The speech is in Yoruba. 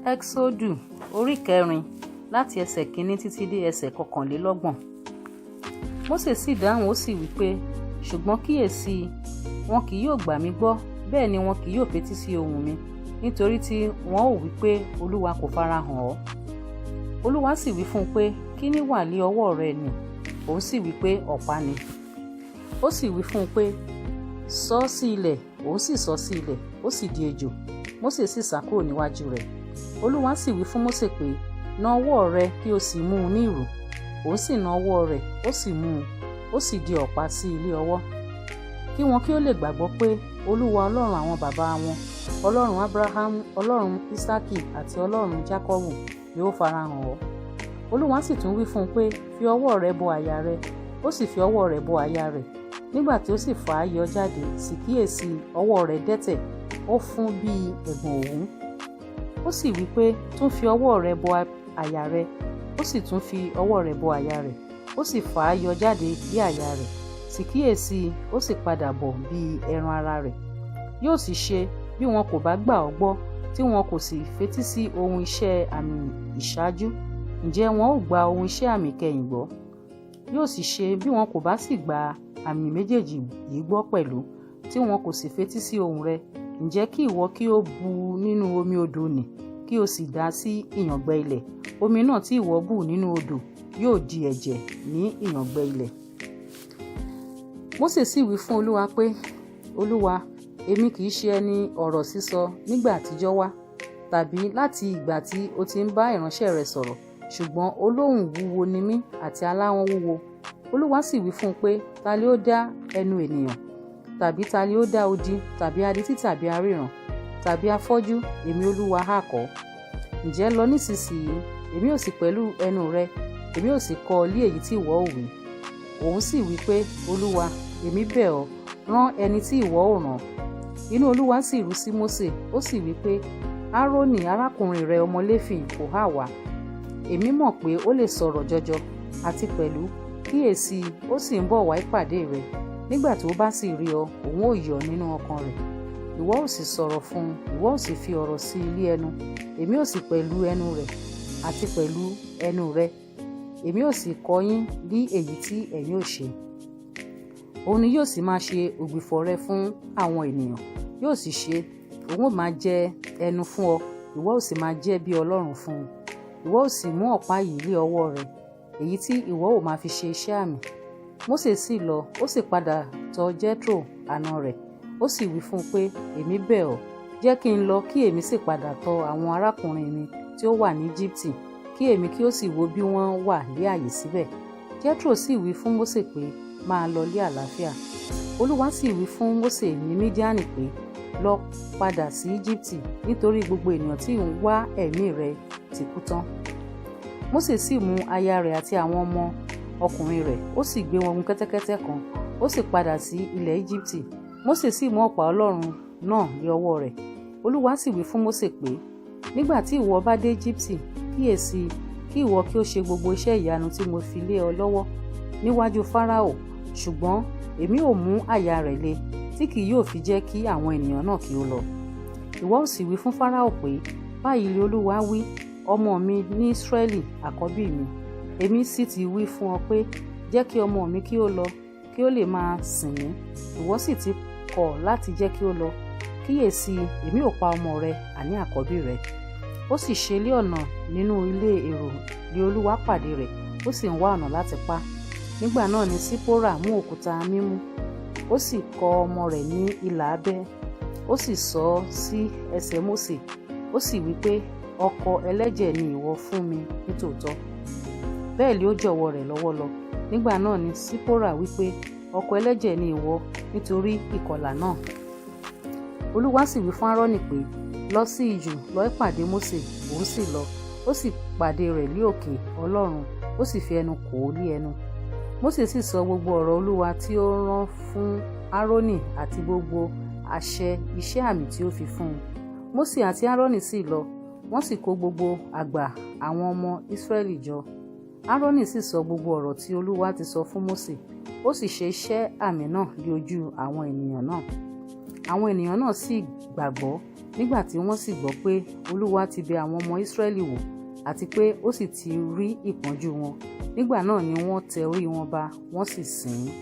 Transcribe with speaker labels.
Speaker 1: Ẹ́kísódù orí kẹrin, láti ẹsẹ̀ kínní títí dé ẹsẹ̀ 31. Mósè sì dáhùn, ó sì wí pé, "Ṣùgbọ́n kíyèsí i, wọn kì yóò gbà mí gbọ́, bẹ́ẹ̀ ni wọn kì yóò fetí sí ohùn mi, nítorí tí wọn ó wí pé, 'Olúwa kò farahàn ọ́.'" Olúwa sì wí fún un pé, "Kí ni wà lé ọwọ́ rẹ nì?" Òun sì wí pé, "Ọ̀pá ni." Ó sì wí fún un pé, "Sọ ọ́ sí ilẹ̀." Òun sì sọ sí ilẹ̀, ó sì di ejò. Mósè sì sá kúrò níwájú rẹ̀. Olúwa sì wí fún Mósè pé, "Na ọwọ́ rẹ kí o sì mú un ní ìrù." Òun sì na ọwọ́ rẹ̀, ó sì mú un, ó sì di ọ̀pá sí i lé ọwọ́. Kí wọn kí ó lè gbàgbọ́ pé Olúwa Ọlọ́run àwọn bàbá wọn, Ọlọ́run Ábúráhámù, Ọlọ́run Ísákì àti Ọlọ́run Jákọ́bù ni ó farahàn ọ́. Olúwa sì tún wí fún un pé, "Fi ọwọ́ rẹ bọ àyà rẹ." Ó sì fi ọwọ́ rẹ̀ bọ àyà rẹ̀. Nígbà tí ó sì fà á yọ jáde, sì kíyèsí, ọwọ́ rẹ̀ dẹ́tẹ̀, ó fún bí ẹ̀gbọ̀n òwú. Ó sì wí pé, "Tún fi ọwọ́ rẹ bọ àyà rẹ." Ó sì tún fi ọwọ́ rẹ̀ bọ àyà rẹ̀, ó sì fà á yọ jáde bí àyà rẹ̀. Sì kíyèsí, ó sì padà bọ̀ bí ẹran ara rẹ̀. Yóò sì ṣe, bí wọn kò bá gbà ọ́ gbọ́, tí wọn kò sì fetí sí ohun iṣẹ́ àmì ìṣáájú, ǹjẹ́ wọn ó gba ohun iṣẹ́ àmì kẹyìn gbọ́? Yóò sì ṣe, bí wọn kò bá sì gba àmì méjèèjì yìí gbọ́ pẹ̀lú, tí wọn kò sì fetí sí ohùn rẹ, ǹjẹ́ kí ìwọ kí ó bù nínú omi odò nì, kí o sì dà sí ìyàngbẹ ilẹ̀. Omi náà tí ìwọ bù nínú odò yóò di ẹ̀jẹ̀ ní ìyàngbẹ ilẹ̀. Mósè sì wí fún Olúwa pé, "Olúwa, èmi kì í ṣe ẹni ọ̀rọ̀ sísọ nígbà àtijọ́ wá, tàbí láti ìgbà tí o ti ń bá ìránṣẹ́ rẹ sọ̀rọ̀, ṣùgbọ́n olóhùn wúwo ni mí àti aláhọ́n wúwo." Olúwa sì wí fún un pé, "Ta li ó dá ẹnu ènìyàn? Tàbí ta li ó dá odi tàbí adití tàbí aríran tàbí afọ́jú? Èmi Olúwa ha kọ́? Ǹjẹ́ lọ nísinsìnyí, èmi ò sì pẹ̀lú ẹnu rẹ, èmi ò sì kọ́ ọ lé èyí tí ìwọ ò wí." Òun sì wí pé, "Olúwa, èmi bẹ̀ ọ́, rán ẹni tí ìwọ ò rán." Inú Olúwa sì ru sí Mósè, ó sì wí pé, "Árónì arákùnrin rẹ, ọmọ Léfì, kò há wá? Èmi mọ̀ pé ó lè sọ̀rọ̀ jọjọ. Àti pẹ̀lú, kíyèsí, ó sì ń bọ̀ wá ìpàdé rẹ. Nígbà tí ó bá sì rí ọ, òun ó yọ̀ nínú ọkàn rẹ̀. Ìwọ ó sì sọ̀rọ̀ fún un, ìwọ ó sì fi ọ̀rọ̀ sí i lé ẹnu. Èmi ó sì pẹ̀lú ẹnu rẹ̀ àti pẹ̀lú ẹnu rẹ, èmi ó sì kọ́ yín ní èyí tí ẹ̀yin ó ṣe. Òun ni yóò sì máa ṣe ògbìfọ̀ rẹ fún àwọn ènìyàn. Yóò sì ṣe, òun ó máa jẹ́ ẹnu fún ọ, ìwọ ó sì máa jẹ́ bí Ọlọ́run fún un. Ìwọ ó sì mú ọ̀pá yìí lé ọwọ́ rẹ, èyí tí ìwọ ó máa fi ṣe iṣẹ́ àmì." Mósè sì lọ, ó sì padà tọ̀ Jethro àna rẹ̀. Ó sì wí fún un pé, "Èmi bẹ̀ ọ́, jẹ́ kí n lọ, kí èmi sì padà tọ̀ àwọn arákùnrin mi tí ó wà ní Íjíbítì, kí èmi kí ó sì wo bí wọ́n wà lé ààyè síbẹ̀." Jethro sì wí fún Mósè pé, "Máa lọ lé àlàáfíà." Olúwa sì wí fún Mósè ní Mídíánì pé, "Lọ padà sí Íjíbítì, nítorí gbogbo ènìyàn tí ń wá ẹ̀mí rẹ ti kú tán." Mósè sì mú aya rẹ̀ àti àwọn ọmọ ọkùnrin rẹ̀, ó sì gbé wọn gun kẹ́tẹ́kẹ́tẹ́ kan, ó sì padà sí ilẹ̀ Íjíbítì. Mósè sì mú ọ̀pá Ọlọ́run náà lé ọwọ́ rẹ̀. Olúwa sì wí fún Mósè pé, "Nígbà tí ìwọ bá dé Íjíbítì, kíyèsí, kí ìwọ kí ó ṣe gbogbo iṣẹ́ ìyanu tí mo fi lé ọ lọ́wọ́ níwájú Fáráò, ṣùgbọ́n èmi ò mú àyà rẹ̀ le, tí kì yóò fi jẹ́ kí àwọn ènìyàn náà kí ó lọ. Ìwọ ó sì wí fún Fáráò pé, 'Báyìí ni Olúwa wí, ọmọ mi ní Ísírẹ́lì àkọ́bí mi. Èmi sì ti wí fún ọ pé, 'Jẹ́ kí ọmọ mi kí ó lọ, kí ó lè máa sìn mí.' Ìwọ sì ti kọ̀ láti jẹ́ kí ó lọ. Kíyèsí, èmi ò pa ọmọ rẹ, àní àkọ́bí rẹ.'" Ó sì ṣe, lé ọ̀nà nínú ilé èrò ní Olúwa pàdé rẹ̀, ó sì ń wá ọ̀nà láti pa. Nígbà náà ni Sípórà mú òkúta mímú, ó sì kọ ọmọ rẹ̀ ní ilà abẹ́, ó sì sọ ọ́ sí ẹsẹ̀ Mósè. Ó sì wí pé, "Ọkọ ẹlẹ́jẹ̀ ni ìwọ fún mi nítòótọ́." Bẹ́ẹ̀ ni ó jọ̀wọ́ rẹ̀ lọ́wọ́ lọ. Nígbà náà ni Sípórà wí pé, "Ọkọ ẹlẹ́jẹ̀ ni ìwọ," nítorí ìkọlà náà. Olúwa sì wí fún Áárónì pé, "Lọ sí ijù lọ pàdé Mósè." Òun sì lọ, ó sì pàdé rẹ̀ ní òkè Ọlọ́run, ó sì fi ẹnu kò ó lé ẹnu. Mósè sì sọ gbogbo ọ̀rọ̀ Olúwa tí ó rán fún Áárónì àti gbogbo àṣẹ iṣẹ́ àmì tí ó fi fún un. Mósè àti Áárónì sì lọ, wọ́n sì kó gbogbo àgbà àwọn ọmọ Ísírẹ́lì jọ. Áárónì sì sọ gbogbo ọ̀rọ̀ tí Olúwa ti sọ fún Mósè. Ó sì ṣe iṣẹ́ àmì náà ní ojú àwọn ènìyàn náà. Àwọn ènìyàn náà sì gbàgbọ́. Nígbà tí wọ́n sì gbọ́ pé Olúwa ti bẹ àwọn ọmọ Ísírẹ́lì wò àti pé ó sì ti rí ìpọ́njú wọn, nígbà náà ni wọ́n tẹ orí wọn ba, wọ́n sì sìn ín.